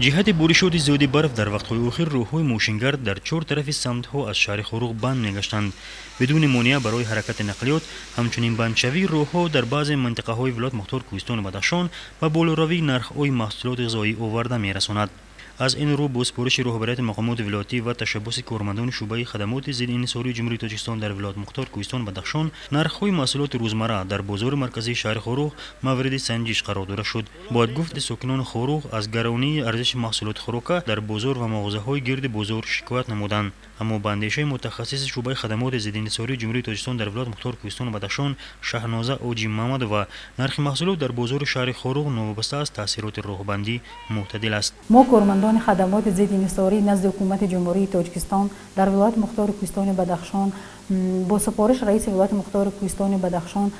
Ҷиҳати боришоти зиёди барф дар вақтҳои охир роҳҳои мошингард дар чор тарафи самтҳо аз шаҳри Хоруғ банд мегаштанд. Бидуни монеа барои ҳаракати нақлиёт, ҳамчунин бандшавии роҳҳо дар баъзе минтақаҳои вилоят мухтор Кӯҳистону Бадахшон ба болоравии нархҳои маҳсулоти ғизоӣ оварда мерасонад. Аз ин рӯ бо супориши роҳбарияти мақомоти вилоятӣ ва ташаббуси кормандони шӯъбаи хадамоти зидди инҳисории Ҷумҳурии Тоҷикистон дар вилоят мухтор Кӯҳистон Бадахшон нархҳои маҳсулоти рӯзмарра дар бозори марказии шаҳри Хоруғ мавриди санҷиш қарор дода шуд. Бояд гуфт, сокинони Хоруғ аз гаронии арзиши маҳсулоти хӯрока дар бозор ва мағозаҳои гирди бозор шикоят намуданд. Аммо ба андешаи мутахассиси шӯъбаи хадамоти зидди инҳисории Ҷумҳурии Тоҷикистон дар вилоят мухтор Кӯҳистону Бадахшон Шаҳноза Оҷи Мамадова, нархи маҳсулот дар бозори шаҳри Хоруғ новобаста аз таъсироти роҳбандӣ мӯътадил аст. Мо кормандони хадамоти зидди инҳисорӣ назди ҳукумати Ҷумҳурии Тоҷикистон дар вилояти мухтори Кӯҳистони Бадахшон бо супориш раиси вилояти мухтори Кӯҳистони Бадахшон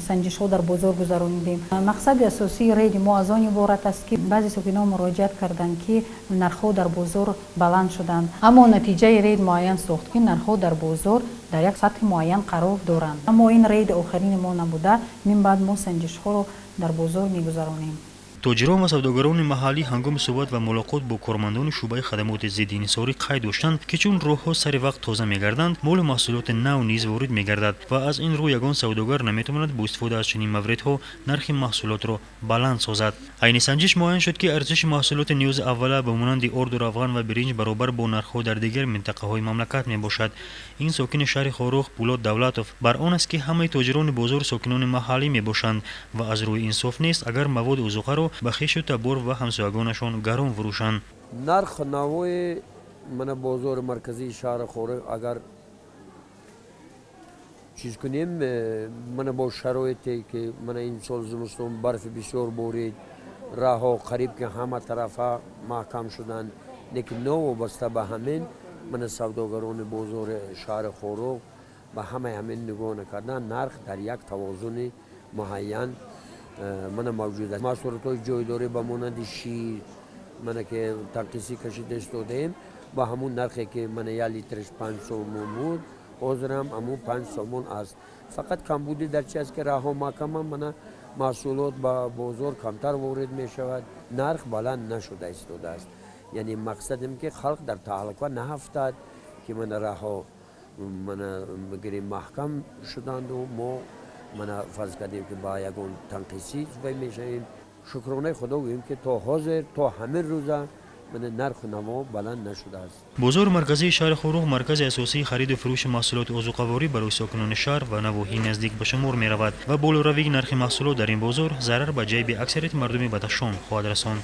санҷишҳо дар бозор гузаронидем. Мақсади асосии рейди мо аз он иборат аст, ки баъзе сокинон муроҷиат карданд, ки нархҳо дар бозор баланд шуданд, аммо натиҷаи рейд муайян сохт, ки нархҳо дар бозор дар як сатҳи муайян қарор доранд. Аммо ин рейди охирини мо набуда, мин баъд мо санҷишҳоро дар бозор мегузаронем. Тоҷирон ва савдогарони маҳаллӣ ҳангоми суҳбат ва мулоқот бо кормандони шӯъбаи хадамоти зидди инҳисорӣ қайд доштанд, ки чун роҳҳо сари вақт тоза мегарданд, молу маҳсулоти нав низ ворид мегардад ва аз ин рӯ ягон савдогар наметавонад бо истифода аз чунин мавридҳо нархи маҳсулотро баланд созад. Айни санҷиш муайян шуд, ки арзиши маҳсулоти ниёзи аввала ба монанди орду, равған ва биринҷ баробар бо нархҳо дар дигар минтақаҳои мамлакат мебошад. Ин сокини шаҳри Хоруғ Пулод Давлатов бар он аст, ки ҳамаи тоҷирони бозор сокинони маҳаллӣ мебошанд ва аз рӯи инсоф нест, агар маводи озуқаро ба хешу табор ва ҳамсоягонашон гарон фурӯшанд. Нарх навои мана бозори марказии шаҳри Хоруғ агар чиз кунем, мана бо шароите ки мана ин сол зимистон барфи бисёр борид, роҳҳо қариб ки ҳама тарафа маҳкам шуданд, лекин новобаста ба ҳамин мана савдогарони бозори шаҳри Хоруғ ба ҳамаи ҳамин нигоҳ накардан, нарх дар як тавозуни муайян мана мавҷуд аст. Маҳсулотҳои ҷойдорӣ ба монанди шир мана ки танқисӣ кашида истодаем, ба ҳамун нархе ки мана як литраш 5 сомон буд, ҳозир ҳам ҳамун 5 сомон аст. Фақат камбудӣ дар чи аст, ки раҳҳо маҳкамам, мана маҳсулот ба бозор камтар ворид мешавад, нарх баланд нашуда истодааст. Яъне мақсадем ки халқ дар таҳлука наафтад, ки мана раҳҳо мана бигирем маҳкам шуданду мо мана фарз кардем, ки ба ягон танқисӣ вай мешавем. Шукронаи Худо гӯем, ки то ҳозир, то ҳамин рӯза мана нарху наво баланд нашудааст. Бозори марказии шаҳри Хоруғ маркази асосии хариду фурӯши маҳсулоти озуқаворӣ барои сокинони шаҳр ва навоҳии наздик ба шумор меравад ва болоравии нархи маҳсулот дар ин бозор зарар ба ҷайби аксарияти мардуми Бадахшон хоҳад расонд.